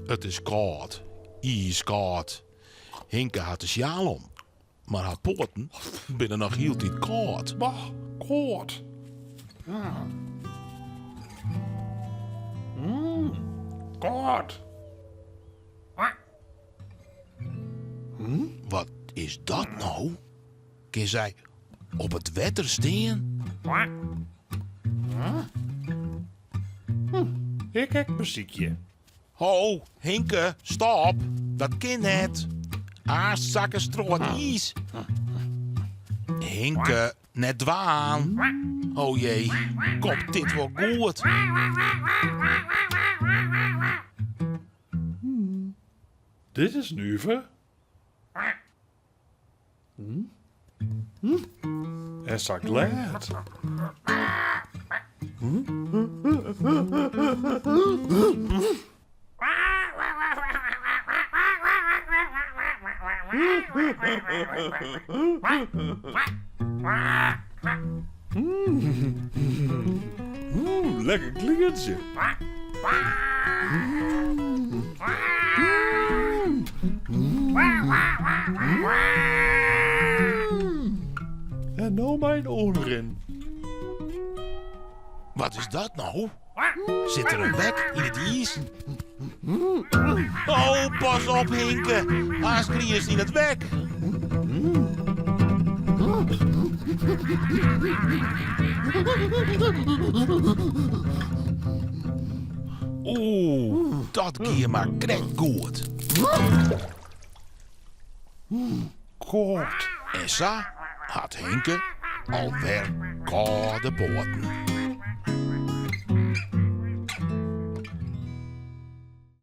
It is kâld, iiskâld. Hinke hat de sjaal om, mar har poaten binne noch hieltyd kâld. Bah, kâld. Mm, kâld. Wat is dat no? Kin sy op it wetter stean? Ik ek besykje. Ho, Hinke, stop! Dat kin net. Aanst sakkest troch it iis. Hinke, net dwaan. O jee, komt dit wol goed? Dit is nuver. En sa glêd. Lekker klientsje. En no mei in oanrin. Wat is dat no? Sit der in wek yn it iis? Oh, pas op Hinke! Aanst gliest yn it wek. Oeh, dat gie mar krekt goed. Kâld. En sa hat Hinke alwer kâlde poaten.